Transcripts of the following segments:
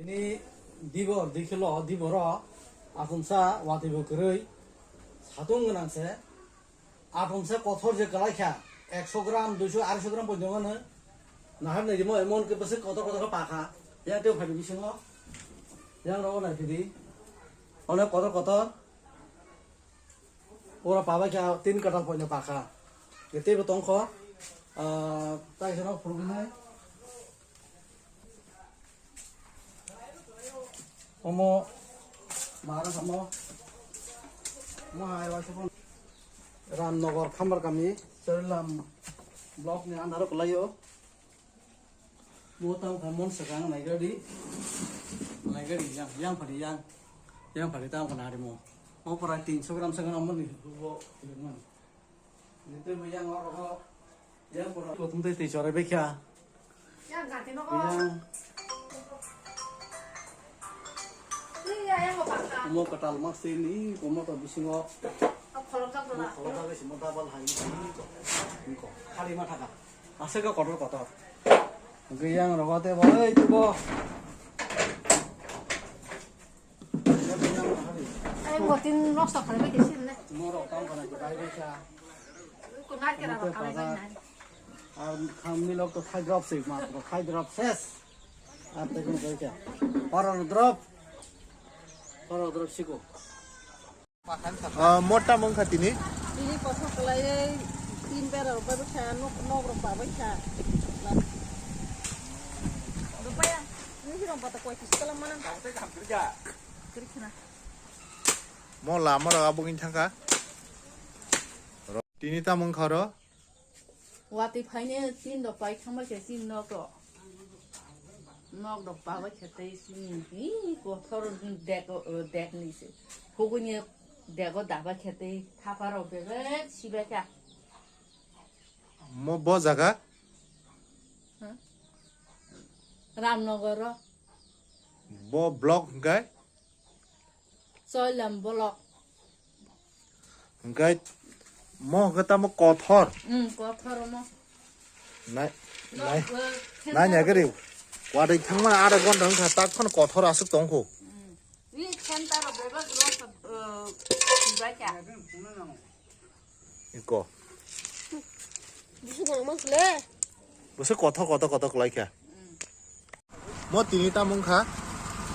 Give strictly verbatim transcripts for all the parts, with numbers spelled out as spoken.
Ini dibor, dikhilo, diboro, athumsa, watwi bo kwrwi, satung gwnang se, athumsa kothor je kwlai kha, ekso gram, duiso, areso gram poito wngmano, nahar nai rimo, emon khe bwswk kotor kotor khe pakha, yang tei phai bisingo, yang rogo nai phidi, onek kotor kotor, ora pabai kha, tin katal poito pakha, tei bo tongkho, ah, tai sano phurgwi nai. Omo mara samo. Omo hai waisa phone. Ramnagar Khambar kami, Charilam block ni under o kwlaio. Bo tamo kha mon swkang naigadi. Naigadi yang, yang phari yang. Yang phari tamo kha nari mo. O pora tinso gram swkang amoni bo. Nitwi bo yang oro ho. Yang pora. Bo tum tei tei chore bekha. Yang ganti no ko. Yang. Iya, yang ko pakka. Mo katal mas tei ni, ko mo to bisingo. Ko kholom jak dona. Kholom jak simo double hai ni ko. Ni ko. Khali ma thaka. Ase ka kotor kotor. Ge yang rogo te bo, ei tu bo. Ai, mo tin nosto khalai bai khe sin ne. Morok tam khana khe bai bai kha. Ko nai kera ba khalai bai nai. Ar khamni lok to khai drop se matro, khai drop ses. Ar te kun koi kya? Horror drop. Horror drop siko. Ah, mota mong kha tini. Tini kothok kalai tin bera rok bai bwkha nok, nok rok ba bai kha. Rupaya, ni hirong bata koi kis kalam mana? Kiri khna. Mo lama rok abugin thangkha. Tini tamung kharo. Watwi phaine tin rok pai thangbai khe tin nok rok. Nok rok pabai khe tei sini hi kothor dek, dek ni se. Huguni dego dabai khe tei thapa rok bebek sibai kha. Mo bo jaga? Huh? Ramnagar ro. Bo block hwnkhe? Choilam block. Hwnkhe mo hwnkhe tamo kothor. Hmm, kothor mo. Nai, nai, nai, nai gari. Wadai thangmani ada gonda wngkha, tak phano kothor aswk tongkho. Hmm. Ni center of bebak ro, uh, bacha. Iko. Bisu kono mang sile. Bose kothor, kothor, kothor kwlai kha. Mo tini tamung kha.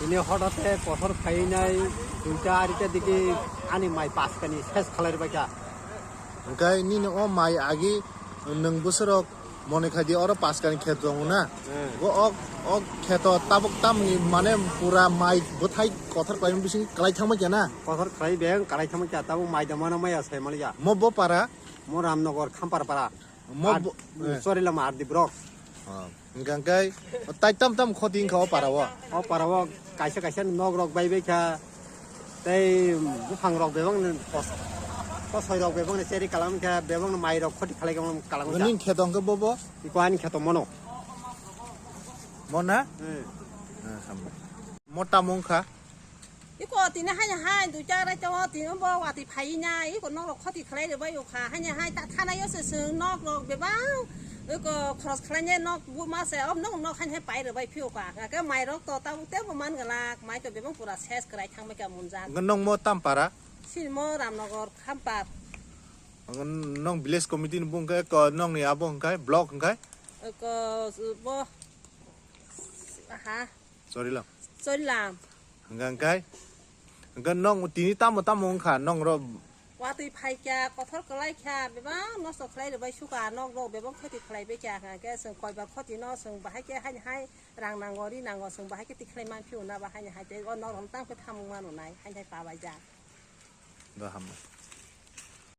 Ini hotate kothor phainai duita arita digi ani mai paskani ses khalai bai kha. Hwnkhe nini o mai agi nwng bwswrok mone khai di oro paskani khet tongo na. Hmm. Go ok, ok kheto tabuk tamni mane pura mai bwthai kothor khlaimani bising kwlai thangma khe na. Kothor khlai beng kwlai thangma khe tabuk mai da mano maya sai maliya. Mo bo para? Mo Ramnagar Khampar para. Mo ar bo, eh. Chorilam R D block. Ah, hwnkhe hwnkhe tai tam tam khoti wngkha o para o. O para o kaisa kaisa nok rok bai bai kha. Tei buphang rok bebak ni kos-, kosoi rok bebak ni cheri kalam kha, bebak ni mai rok khoti khalai kalam kalam kha. Ning kheto hwnkhe bo bo? Iko ani kheto mono. Mo na? Hmm. Ah, hambai. Mo tamo wngkha? Iko tini haino hai duita raita o tini bo watwi phai na, iko nok rok khoti khlai rwbai o kha. Haino hai ta thana yo se chwng nok rok bebak, iko khoros khlai ne nok bu ma se, ob nok nok haino hai pai rwbai phi o kha. Hwnkhe mai rok to tabuk tebo man glak, mai to bebak pura ses kwrai thang bai kha munjak. Hwnkhe nong mo tam para? Sini mo Ramnagar Khampar. Hwnkhe nong village committee ni bung khe ko nong ni abo hwnkhe block hwnkhe? Iko bo ha. Chorilam. Chorilam. Hwnkha hwnkhe? Hwnkhe nong tini tamo tamo wngkha nong ro? Watwi phaikha, kothor kwlaikha, bebak nosto khlai rwbai sukha, nok rok bebak khoti khlai baikha, hwnkhe chwng koibar khoti no chwng bahai khe haini hai rang nango, ri nango, chwng bahai khe tikhlai manphio na, ba haini hai tei o nok rok tang khe thamung mano nai, haini hai pabaijak. Do hambai.